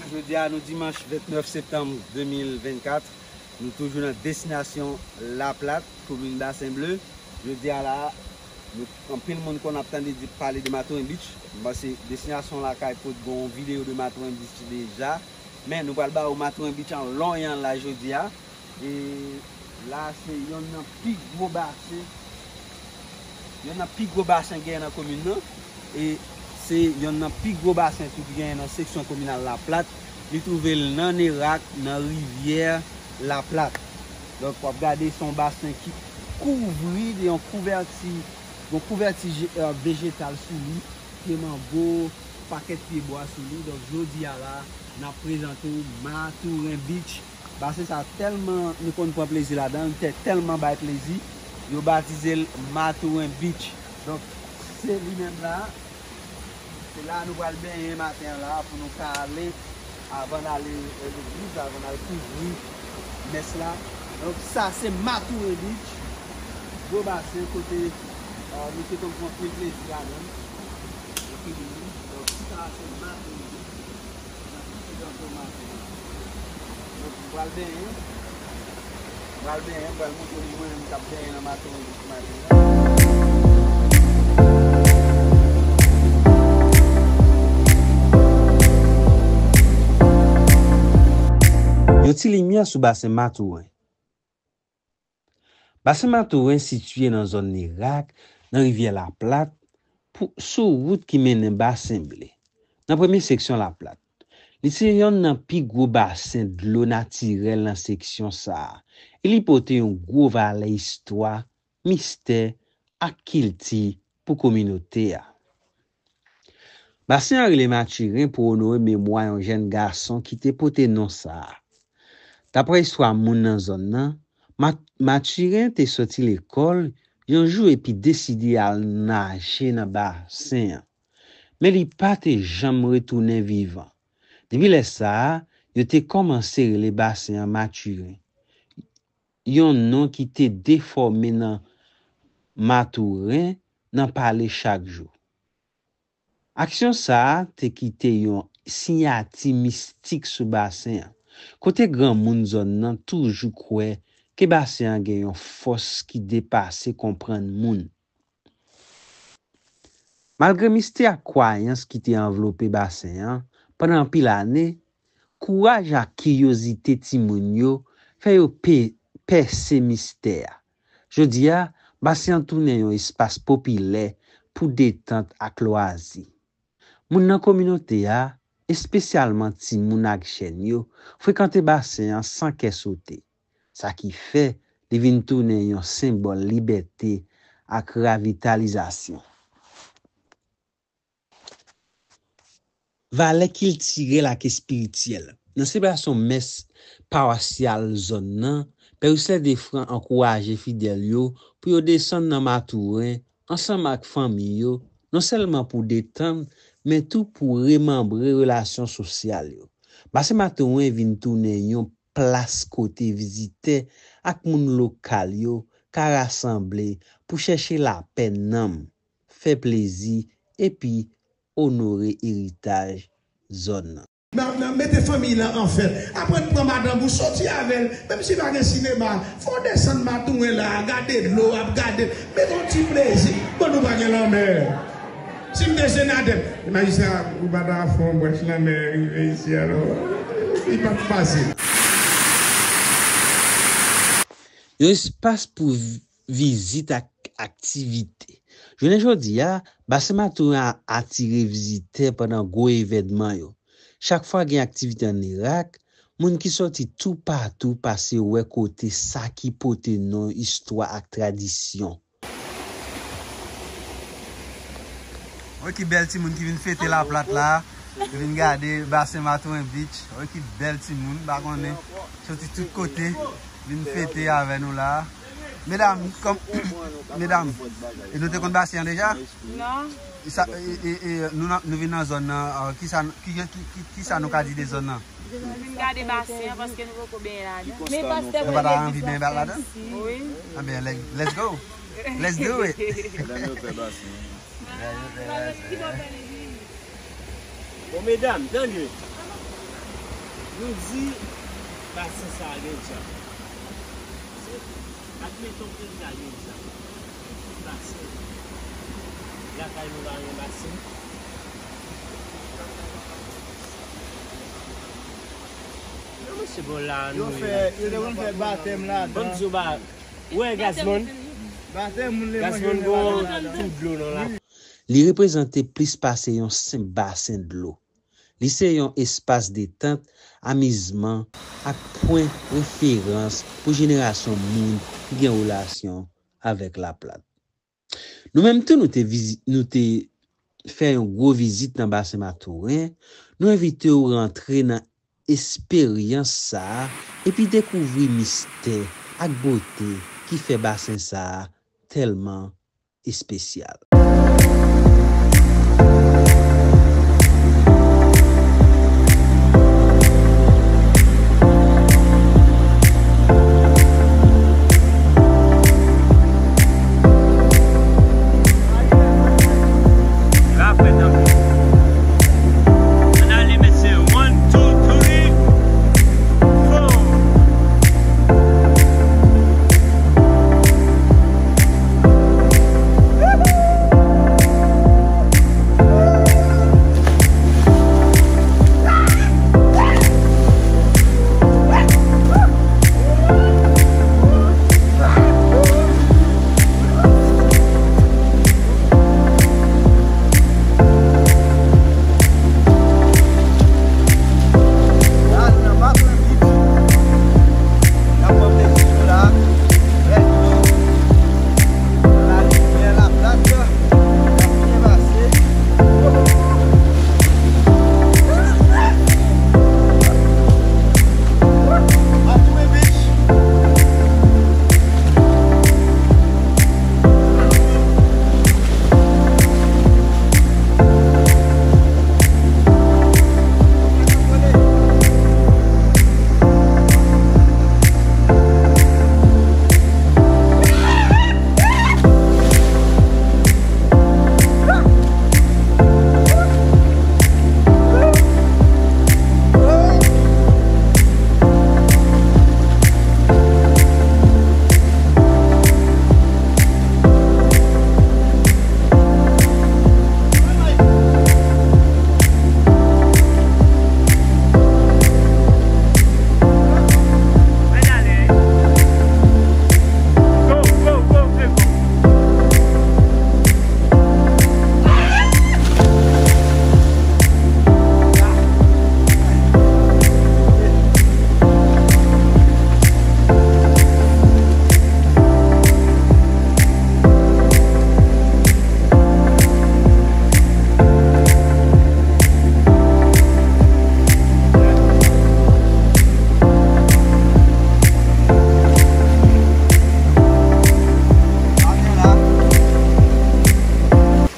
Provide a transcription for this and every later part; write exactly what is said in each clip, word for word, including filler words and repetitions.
Jodi a nou dimanch vennèf septanm de mil vennkat, nou toujou nan destinasyon Laplat, komin Basen Ble. Jodi a la, nou, anpil moun konn ap tande di pale de Mathurin Beach. M panse destinasyon la kay pot gon videyo de Mathurin Beach deja. Men nou pral ba ou Mathurin Beach an long e an laj jodi a. E la se yonn nan pi gwo basen, yonn nan pi gwo basen genyen nan komin nan. E se yonn nan pi gwo basen tou ki genyen nan seksyon kominal Laplat. Li twouve l nan Nerak, nan rivyè Laplat. Donk w ap gade se yon basen ki kouvri de yon kouvèti, yon kouvèti je- e, vejetal sou li, pye mango, pakèt pyebwa sou li. Donk jodi a la, n ap prezante w Mathurin Beach. Basen sa tèlman nou konn pran plezi ladan l, li te tèlman bay plezi, yo batize l Mathurin Beach. Donk se li menm la, se la nou pral benyen maten an la pou nou ka ale, avan n ale e, legliz, avan n al kouvri mès la. Donk sa se Mathurin Beach, gwo basen kote e, nou te konn pran anpil plezi ladan l. Epi donk sa se Mathurin Beach. Donk, m pral benyen. M pral benyen, m pral montre nou mwen menm k ap benyen nan maten, maten an. Yon ti limyè sou basen Mathurin. Basen Mathurin sitiye nan zòn Nerak, nan rivyè Laplat, pou, sou wout ki mennen Basen Ble, nan premye seksyon Laplat. Li se yonn nan pi gwo basen dlo natirèl nan seksyon sa a, e li pote yon gwo valè istwa, mistè, ak kilti pou kominote a. Basen an rele Mathurin pou onore memwa yon jèn gason ki te pote non sa a. Daprè istwa moun nan zòn nan, Ma- Mathurin te soti lekòl yon jou epi deside al naje nan basen an. Men li pa te janm retounen vivan. Depi lè sa a, yo te kòmanse rele basen an Mathurin, yon non ki te defòme nan Matouren nan pale chak jou. Aksyon sa a te kite yon siyati mistik sou basen an, kote granmoun zòn nan toujou kwè ke basen an gen yon fòs ki depase konprann moun. Malgre mistè ak kwayans ki te anvlope basen an pandan anpil ane, kouraj ak kiryozite timoun yo fè yo pe- pèse mistè a. Jodi a, basen an tounen yon espas popilè pou detant ak lwazi. Moun nan kominote a, espesyalman timoun ak jèn yo, frekante basen an san kè sote, sa ki fè li vin tounen yon senbòl libète ak revitalizasyon. Valè kiltirèl ak espirityèl. Nan selebrasyon mès pawasyal zòn nan, Pè Wisler Defran ankouraje fidèl yo pou yo desann nan Matouren ansanm ak fanmi yo, non sèlman pou detann, men tou pou remanbre relasyon sosyal yo. Basen Matouren vin tounen yon plas kote vizitè ak moun lokal yo ka rasanble pou chèche lapè nanm, fè plezi, epi onore eritaj zòn nan. Nan, nan mete fanmiy lan an fèt. Aprann pran madanm ou, soti avè l, menm si pa gen sinema, fè w desann Matouren la, gade dlo ap gade, mete yon ti plezi. Bon, nou pa gen lanmè. Si m te senatè, majistra, ou pa ta fè yon branch lanmè rive isi a non. Li p ap fasil. Yon espas pou vizit ak aktivite. Jounen jodi a, Basen Matouren a- atire vizitè pandan gwo evènman yo. Chak fwa gen aktivite an Irak, moun ki sòti toupatou pase wè kote sa ki pote non istwa ak tradisyon. Wè ki bèl timoun ki vin fete Laplat la. Yo vin gade basen Matouren Beach. Wè ki bèl timoun, pa konnen. Soti tout kote, vin fete avè nou la. Medam, kòm, medam, e nou te konn basen an deja? Non. Sa, e, e, e, nou, nan- nou vin nan zòn nan, uh, kisa, ki, ki, ki, kisa nou ka di de zòn nan? Nou vin gade basen an paske nou poko benyen ladan. Men pastè. Nou pa ta anvi benyen ladan? Wi. Anben, let's go. Let's do it. Medam yo fè basen. Bon, medam, tande. Nou di basen sa a gen dyab. Se, admeton ke l ta gen dyab. Tout basen. Lakay nou pa gen basen. Nan mesye bon la, nou fè, yo te konn fè batèm ladan. Ban m di w ba, ou wè Gazman? Batèm moun Levanjil gen batèm ladan. Gazman gon tou dlo nan la. Li reprezante plis pase yon senp basen dlo. Li se yon espas detant, amizman, ak pwen referans pou jenerasyon moun ki gen relasyon avèk Laplat. Nou menm tou, nou te vizi-, nou te fè yon gwo vizit nan basen Matouren. Nou envite w rantre nan esperyans sa a epi dekouvri mistè ak bote ki fè basen sa a tèlman espesyal. Ann ale, mesye. One, two, three, four.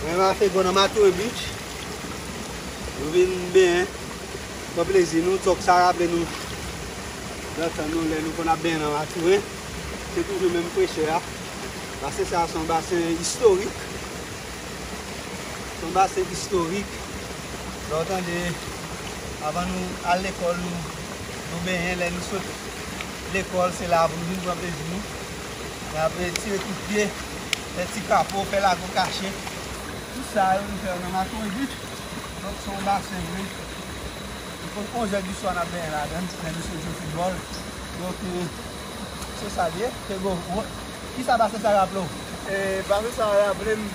Mwen mache bon nan Matouren Beach. Nou vin benyen. Pran plezi nou. Tòk sa raple nou nan tan nou, lè nou konn ap benyen nan Matouren. Se toujou menm frechè a. Basen sa a se yon basen istorik. Se yon basen istorik. Lè w tande, avan nou al lekòl, nou, nou benyen. Lè nou sot lekòl, se la pou nou vin pran plezi nou. N ap tire kout pye, fè ti kapo, fè lago kache. Tout sa yo nou fè nan Matouren Beach. Donk, se yon basen vre. Li konn onz è di swa n ap benyen ladan l, lè nou sot jwe foutbòl. Donk, e, se sa l ye. Se bon. Kisa basen sa raple w? E, basen sa raple m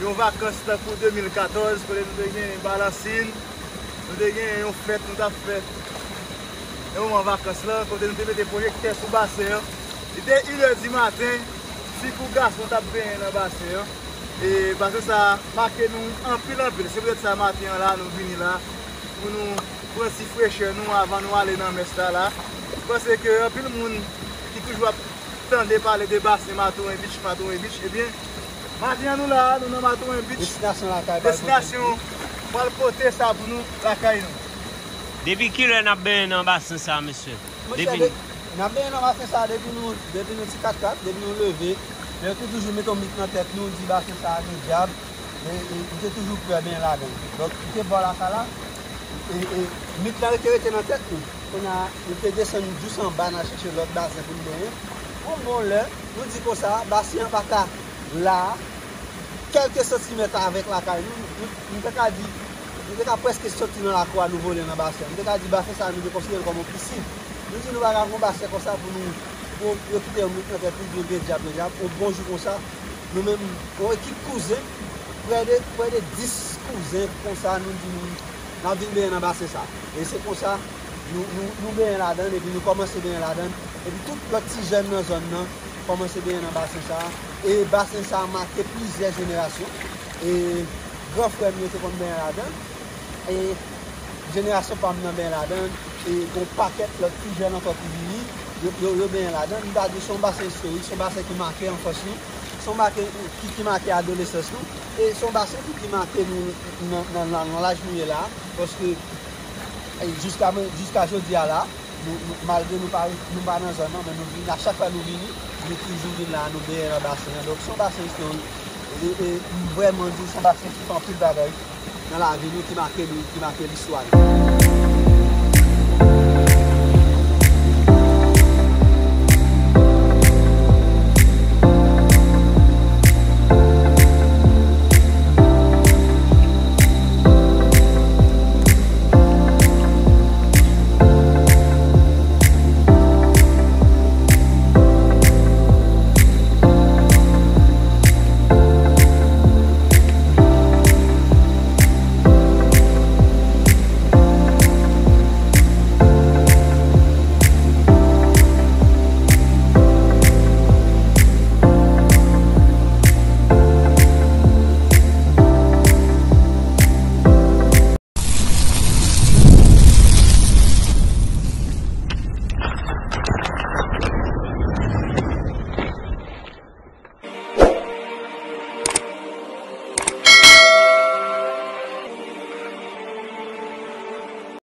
yon vakans tankou de mil katòz, kote nou te gen balansin, nou te gen yon fèt nou t ap fè. Yon moman vakans lan, kote nou te mete pwojektè sou basen an. Li te inè di maten, fi kou gason t ap benyen nan basen an. E basen sa a make nou anpil, anpil. Se poutèt sa maten an la, nou vini la pou nou pran ti frechè nou avan nou ale nan mès la la. M panse ke anpil moun ki toujou ap tande pale de basen Matouren Beach, Matouren Beach, ebyen, maten an nou la, nou nan Matouren Beach. Destinasyon lakay pral pote. Destinasyon pral pote sa pou nou lakay nou. Depi kilè n ap benyen nan basen sa, mesye? Monchè, depi de-, n ap benyen nan basen sa depi nou, depi nou ti katkat, depi nou leve. Men yo te toujou mete yon mit nan tèt nou, di basen sa a gen dyab. E, e, nou te toujou pè benyen ladan l. Donk, kite bò la sa la, e, e, mit la rete, rete nan tèt nou. Kounye a, nou te desann jous anba, n al chèche lòt basen pou n benyen. Yon bon lè, nou di konsa, basen an pa ka la, kèlke santimèt avèk lakay nou, nou, nou te ka di, nou te ka prèske soti nan lakou a, nou vole nan basen an. Nou te ka di basen sa a, nou te konsidere l kòm yon pisin. Nou di nou pa ka gen yon basen konsa pou nou, pou yo kite yon moun nan tèt li, byen byen dyab, byen dyab, yon bon jou konsa, nou menm, yon ekip kouzen, prè de, prè de dis kouzen konsa, nou di nou, n ap vin benyen nan basen sa. E se konsa, nou, nou, nou benyen ladan l, epi nou kòmanse benyen ladan l. Epi tout lòt ti jèn nan zòn nan kòmanse benyen nan basen sa. E basen sa make plizyè jenerasyon. E gran frè m yo te konn benyen ladan l. E jenerasyon pa m nan benyen ladan l. E gon pakèt lòt ti jèn ankò ki vini, yo, yo, yo benyen ladan l. M ta di se yon basen istorik, se yon basen ki make anfans nou. Se yon basen ki, ki make adolesans nou. E se yon basen tou ki make nou nan, nan, nan, nan laj nou ye la. Paske, e, jiska, jiska jodi a la, nou, nou, malgre nou pa, nou pa nan zòn nan, men nou vin, a chak fwa nou vini, nou toujou vin la, nou benyen nan basen an. Donk, se yon basen istorik. E, e, m vrèman di w, se yon basen ki fè anpil bagay nan lavi nou, ki make nou, ki make listwa nou.